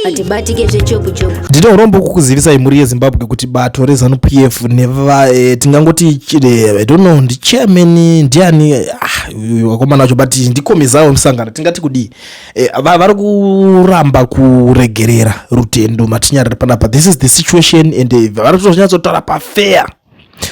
Atibatike zvechopu-chopu. Ndine urombo kukuzivisai mhuri yeZimbabwe kuti bato reZanu PF neva tingangoti I don't know ndi chairman ndiani, vakomana vacho, but ndikomizawo musangano tingati kudii, vari kuramba kuregerera Rutendo Matinyarare panapa. This is the situation and vari kutonyatsotaura pafair.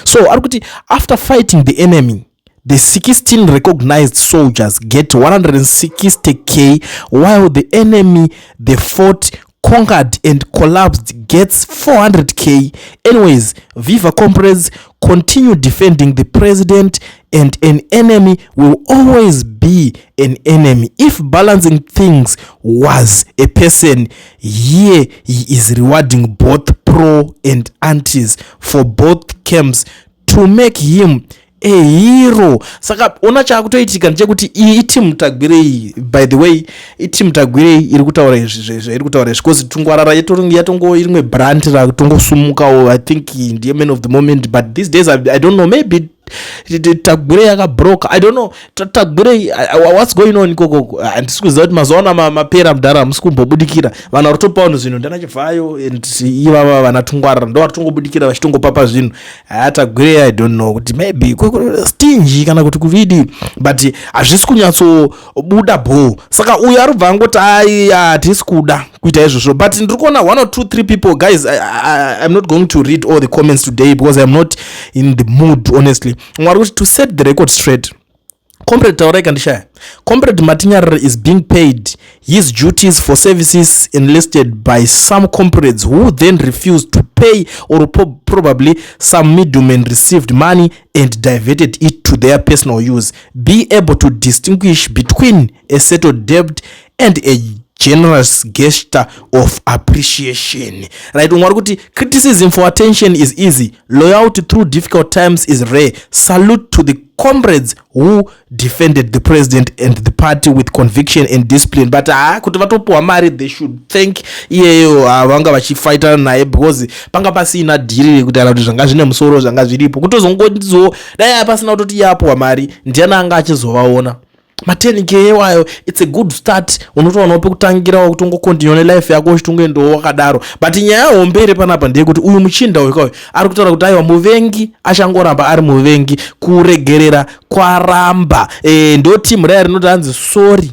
So ari kuti after fighting the enemy, the 16 recognized soldiers get 160K, while the enemy they fought, conquered and collapsed gets 400K. Anyways, viva comrades, continue defending the president, and an enemy will always be an enemy. If balancing things was a person, here he is rewarding both pro and antis for both camps to make him a hero. Saka ona chaakutoitika ndechekuti iyi iteam Tagwirei, by the way, iteam Tagwirei iri kutaura izvi zvairi kutaura izvi, because Tungwarara yatongo rimwe brand rakutongosumukawo. I think ndiye man of the moment, but these days I don't know, maybe Tagwirei yakabroka, I don't know. Tagwirei, what's going on ikoko? Handisi kuziva kuti mazuva ano mapera mudhara, hamusi kumbobudikira. Vanhu vari kutopa vanhu zvinhu ndana Chivhayo and ivava vana Tungwarara ndo vari kutongobudikira vachitongopapa zvinhu. Haya, Tagwirei, I don't know kuti maybe stingy kana kuti kuvidi, but hazvisi kunyatsobuda bho. Saka uyu ari kubva angoti ai, hatisi kuda kuita izvozvo, but ndiri kuona one or two three people. Guys, I'm not going to read all the comments today because I'm not in the mood, honestly. Mwari kuti to set the record straight, Comrade Taurai Kandishaya, Comrade Matinyarare is being paid his duties for services enlisted by some comrades who then refused to pay, or probably some middlemen received money and diverted it to their personal use. Be able to distinguish between a settled debt and a generous gesture of appreciation. Right, umwe ari kuti criticism for attention is easy, loyalty through difficult times is rare. Salute to the comrades who defended the president and the party with conviction and discipline. But ha, kuti vatopuwa mari, they should thank iyeyo vanga vachifaitana naye, because panga pasina dhiri rekuti kuti zvanga zvine musoro, zvanga zviripo kutozongotizo dai pasina kutoti iye apuwa mari, ndiani anga achizovaona ma10K iwayo? It's a good start, unotowanawo pekutangira kutongocontinue nelife yako uchitongoendawo wakadaro. But nyaya hombe iri panapa ndeyekuti uyu muchinda uyu kauyu ari kutaura kuti aiwa, muvengi achangoramba ari muvengi, kuregerera kwaramba. Ndo timu raya rinoti hanzi sorry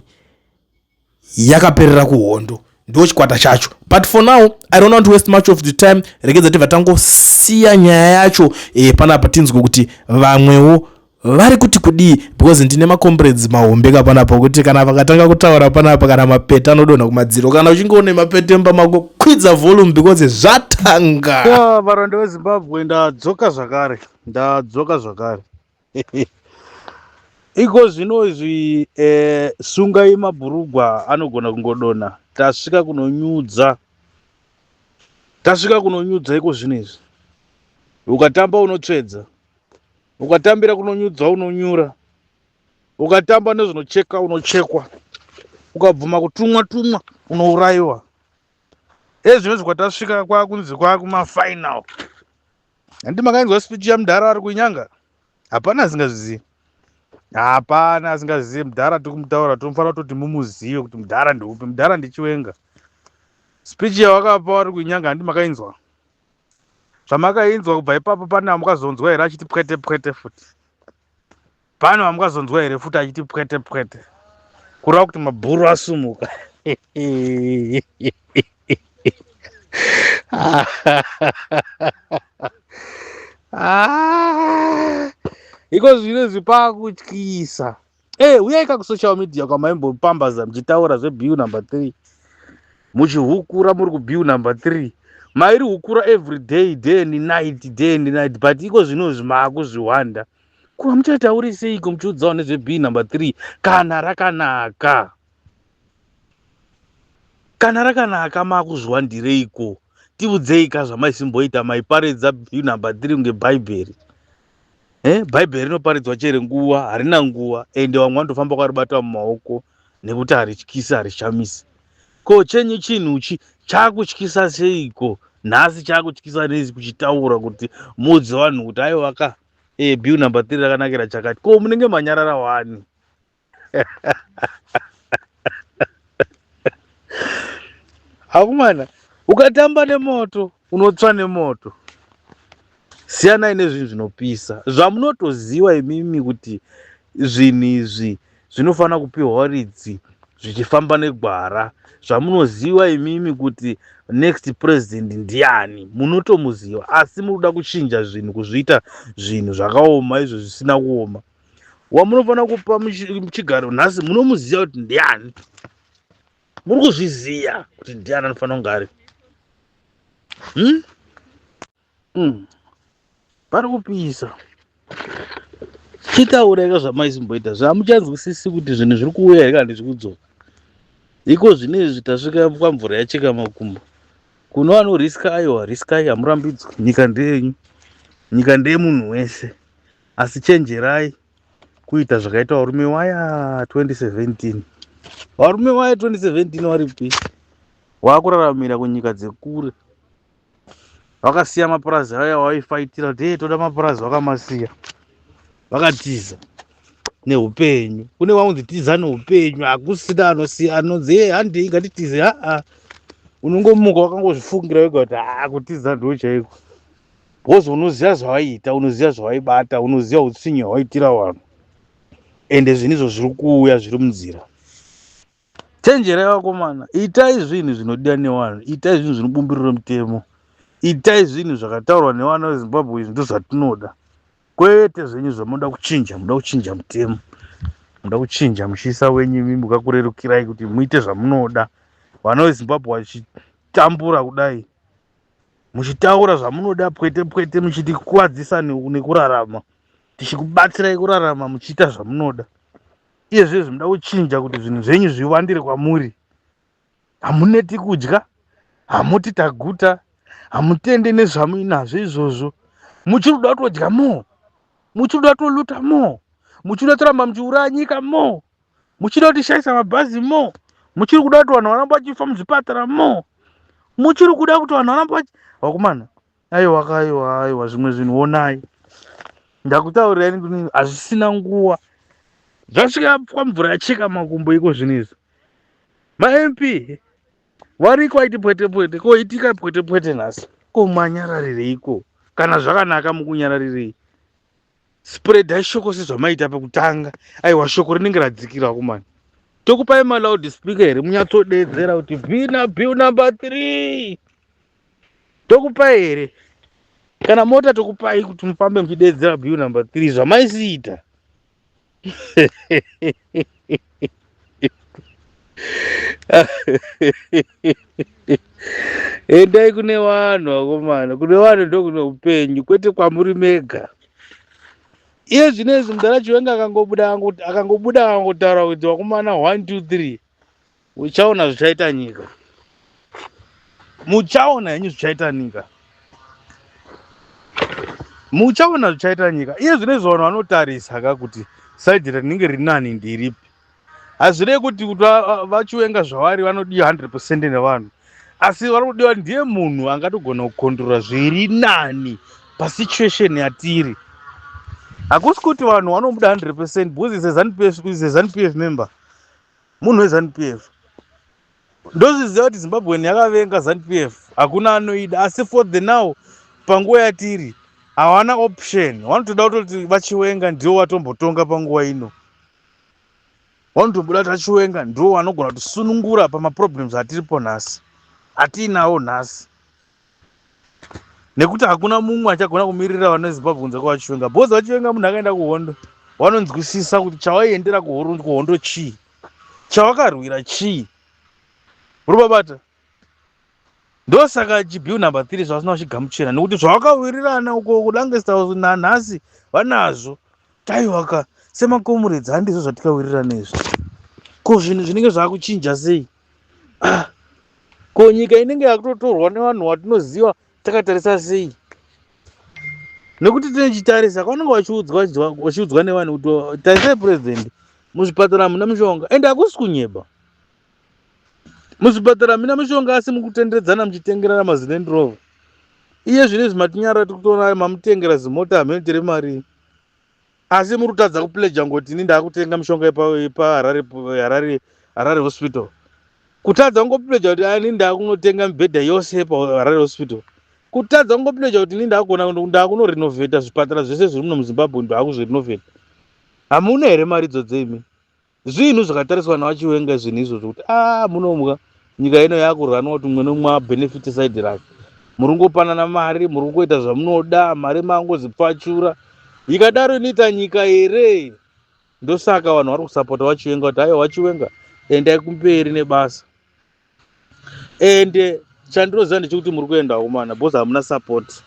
yakaperera kuhondo, ndo chikwata chacho. But for now, I don't want to waste much of the time. Regedza tibva tangosiya nyaya yacho panapa, tinzwe kuti vamwewo vari kuti kudii, because ndine macomrades mahombeka panapa kuti kana vakatanga kutaura panapa, kana mapete anodonha kumadziro. Kana uchinge une mapete mumba mako, kwidza volume because zvatanga. Ya, varanda veZimbabwe, ndadzoka zvakare, ndadzoka zvakare. Iko zvino izvi, sungai mabhurugwa, anogona kungodonha. Tasvika kunonyudza, tasvika kunonyudza iko zvino izvi. Ukatamba unotsvedza, ukatambira kunonyudza unonyura, ukatamba nezvinocheka unochekwa, ukabvuma kutumwa tumwa unourayiwa. Ezvinozvi kwatasvika kwakunzi kwakumafinal. Handi makainzwa speech yamudhara ari kunyanga? Hapana asingazvizivi, hapana asingazvizivi. Mudhara tiri kumutaura, tomufanira kutoti mumuzive kuti mudhara ndeupi. Mudhara ndiChiwenga. Speech yawakapa wari kunyanga, handi makainzwa? Zvamakainzwa kubva ipapo, pane amukazonzwa here achiti pwete pwete futi? Pane amukazonzwa here futi achiti pwete pwete? Kureva kuti mabhuru asumuka. Ah, iko zvino izvi paakutyisa. Uyai kakusocial media kwamaimbopambaza muchitaura zvebill number 3, muchihukura muri kubill number 3, mairi hukura every day, day and night, day and night. But iko zvinozvi maakuzviwanda kuva muchatauri seiko muchiudzawo nezvebill number 3 kana rakanaka? Kana rakanaka, maakuzviwandireiko? Tiudzei ka zvamaisimboita, maiparidza bill number 3 kunge Bhaibheri. Bhaibheri rinoparidzwa chere nguva, harina nguva, ende vamwe vanotofamba kwaribata mumaoko nekuti harityisi, harishamisi. Ko chenyu chinhuchi chakutyisa seiko nhasi? Chakutyisa nezi kuchitaura kuti muudze vanhu kuti aiwa ka, bill number 3 rakanakira chakati? Ko munenge manyarara wani? Akomana, ukatamba nemoto unotsva nemoto. Siyanai nezvinhu zvinopisa zvamunotoziva imimi kuti zvinhu izvi zvinofanira kupiwa varidzi zvichifamba negwara. Zvamunoziva imimi kuti next president ndiani, munotomuziva, asi muri kuda kuchinja zvinhu, kuzviita zvinhu zvakaoma izvo zvisina kuoma. Wamunofanira kupa chigaro nhasi munomuziva kuti ndiani, muri kuzviziva kuti ndiani anofanira kunge ari. Pari kupisa. Chitauraika zvamaisimboita, zvamuchanzwisisi kuti zvinhu zviri kuuya here kana zviri kudzoka. Iko zvino izvi tasvika kwamvura yacheka makumbo. Kuno vanoriska, aiwa, riskai, hamurambidzwi. Nyika ndeyenyu, nyika ndeyemunhu wese. Asi chenjerai kuita zvakaita varume waya 2017. Varume waya 2017 varipi? Vakuraramira kunyika dzekure, vakasiya mapurazi aya waifaitira kuti hey, toda mapurazi, vakamasiya, vakatiza neupenyu. Kune vaunzi tiza neupenyu, hakusina anosiya anonzi hey, handei ngatitize. Aa, unongomuka wakangozvifungira wega kuti haa, kutiza ndo chaiko, because unoziva zvawaiita, unoziva zvawaibata, unoziva utsinye hwawaitira vanhu, ende zvinhu izvo zviri kuuya, zviri munzira. Chenjerai vakomana, itai zvinhu zvinodiwa nevanhu, itai zvinhu zvinobumbiriro mutemo, itai zvinhu zvakataurwa nevana veZimbabwe. Izvi ndo zvatinoda, kwete zvenyu zvamunoda kuchinja. Muda kuchinja mutemo, muda kuchinja muchiisa wenyu imi mukakurerukirai kuti muite zvamunoda. Vana veZimbabwe vachitambura kudai, muchitaura zvamunoda pwete pwete, muchitikuvadzisa nekurarama, tichikubatsirai kurarama muchiita zvamunoda. Iye zvezvi muda kuchinja kuti zvinhu zvenyu zviwandire kwamuri. Hamuneti kudya, hamuti taguta, hamutende nezvamuinazvo izvozvo. Muchiri kuda kutodya mo, muchiri kuda kutoluta mo, muchiri kuda kutoramba muchiuraya nyika mo, muchida kutishayisa mabhazi mo, muchiri kuda kuti vanhu varamba vachifa muzvipatara mo, muchiri kuda kuti vanhu varamba vachi. Vakomana, aiwa, aiwa, aiwa, zvimwe zvinhu onai. Ndakutaurirai kuti hazvisina nguva, zvasvika kwamvura yacheka makumbo. Iko zvinhu izvi maMP variko aiti pwete pwete, koitika pwete pwete nhasi. Ko manyararireiko kana zvakanaka? Mukunyararirei? Spreadai shoko sezvamaita pekutanga. Aiwa, shoko rinenge radzikira. Vakomana, tokupai maloud speaker here munyatsodedzera kuti bina bill number 3? Tokupai here kana mota tokupai kuti mufambe muchidedzera bill number 3 zvamaisiita? Endai kune vanhu vakomana, kune vanhu ndokune upenyu, kwete kwamuri mega. Iye zvinezvi mudhara Chiwenga akangobuda akangotaura kuti vakomana 1 2 3, uchaona zvichaita nyika, muchaona henyu zvichaita nyika, muchaona zvichaita nyika. Iye zvinezvi vanhu vanotarisa ka kuti side rinenge rinani ndiripi. Hazvirei kuti vaChiwenga zvavari vanodiwa 100% nevanhu, asi vari kudiwa ndiye munhu angatogona kukondrora zviri nani pasituation yatiri. Hakusi kuti vanhu vanomuda 100% because is a ZANU PF member, munhu weZANU PF. Ndozviziva kuti Zimbabwen yakavenga ZANU PF, hakuna anoida, asi for the now, panguva yatiri, havana option. Vanotoda kutoti vaChiwenga ndivo vatombotonga panguva ino. Vanotobuda kuti vaChiwenga ndivo vanogona kutisunungura pamaproblems atiripo nhasi, atiinawo nhasi, nekuti hakuna mumwe achagona kumirira vana veZimbabwe kunze kwavaChiwenga, because vaChiwenga munhu akaenda kuhondo, vanonzwisisa kuti chawaiendera kuhondo chii, chawakarwira chii. Uri babata, ndosaka chibill number 3 zvavasina kuchigamuchira, nekuti zvawakawirirana uko kuLancaster House nanhasi vanazvo. Taiwaka semacomrades, handizvo zvatikawirirana izvi. Ko zvinhu zvinenge zvaakuchinja sei? Ah, ko nyika inenge yakutotorwa nevanhu watinoziva takatarisa sei? Nekuti tinochitarisa kwavanenge vachiudzwa nevanhu kuti tarisai president, muzvipatara hamuna mishonga, ende hakusi kunyeba, muzvipatara hamuna mishonga, asi mukutenderedzana muchitengerana maziLand Rover. Iye zvinezvi matinyara, tiri kutoona mamutengera zimota, hamene mari, asi muri kutadza kupledger ngoti ini ndaakutenga mishonga yepaHarare Harare Hospital. Kutadza kungopledger kuti ani ndakunotenga mibhedha yose paHarare Hospital. Kutadza kungopledger kuti ini ndakugona ndakunorenovheta zvipatara zvese zviri muno muZimbabwe, ndakuzvirenovheta. Hamuna here mari idzodzo imi? Zvinhu zvakatariswa naVaChiwenga zvinhu izvozvo kuti a munomwa nyika ino yakurwanwa kuti mumwe nomumwe abenefite side rake. Muri kungopanana mari, muri kungoita zvamunoda, mari mangozipfachura. Ikadaro inoita nyika here? Ndosaka vanhu vari kusapota VaChiwenga kuti aiwa, VaChiwenga, endai kumberi nebasa. Ende chandinoziva ndechekuti muri kuenda kumana because hamuna support.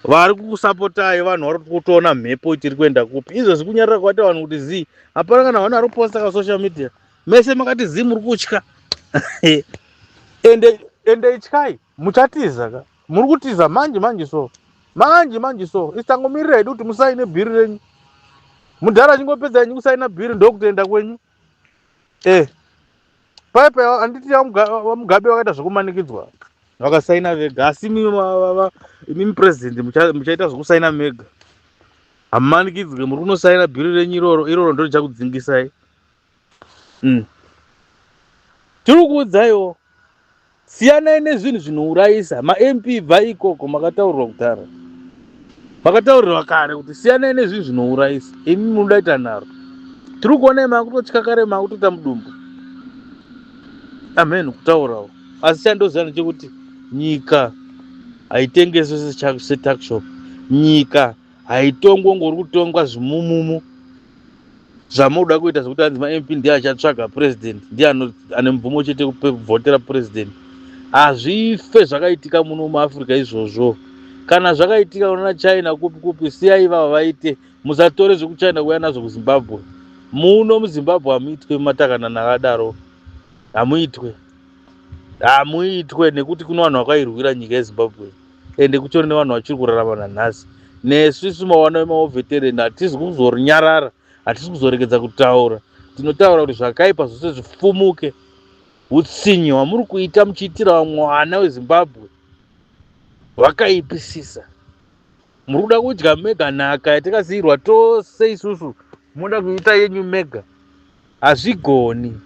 Vari kukusapotai vanhu vari kutoona mhepo iti iri kuenda kupi. Izvozvi kunyarara kwaita vanhu kuti zii, hapana kana vanhu vari kuposta kasocial media. Mese makati zii, muri kutya. Ende ityai, muchatiza ka. Muri kutiza manje manje, so manje manje, so isangomirira hedu kuti musaine bhiri renyu. Mudhara achingopedza henyu kusaina bhiri, ndokutoenda kwenyu. Paipa handiti VaMugabe vakaita zvekumanikidzwa, vakasaina vega? Asi imimi president muchaita zvekusaina mega, hamumanikidzwe. Muri kunosaina bhiri renyu iroro, iroro ndo richakudzingisai. Tiri kuudzaiwo, siyanai nezvinhu zvinourayisa maMP. Bva ikoko, makataurirwa kudhara, makataurirwa kare kuti siyanai nezvinhu zvinourayisa. Imi munoda ita nharo. Tiri kuonai makutotya kare, makutoita mudumbu. Amen kutaurawo, asi chandoziva ndechekuti nyika haitengeswi setuckshop. Nyika haitongwi ngori kutongwa zvimumumu zvamunoda kuita zvekuti hanzi maMP ndiye achatsvaga president, ndiye ane mvumo chete kuvhotera president. Hazvife zvakaitika muno muAfrica izvozvo. Kana zvakaitika kunana China, kupi kupi, siyai vava vaite. Musatore zvekuChina kuuya nazvo kuZimbabwe. Muno muZimbabwe hamuitwe matakanana akadaro, hamuitwe, hamuitwe, nekuti kuno vanhu vakairwira nyika yeZimbabwe, ende kutori nevanhu vachiri kurarama nanhasi. Nesu isu mawana vemawar veteran hatisi kuzorinyarara, hatisi kuzoregedza kutaura. Tinotaura kuti zvakaipa zvose zvifumuke. Utsinyi hwamuri kuita muchiitira vamwe vana veZimbabwe hwakaipisisa. Muri kuda kudya mega nhaka yatakasiyirwa tose isusu, munoda kuita yenyu mega. Hazvigoni.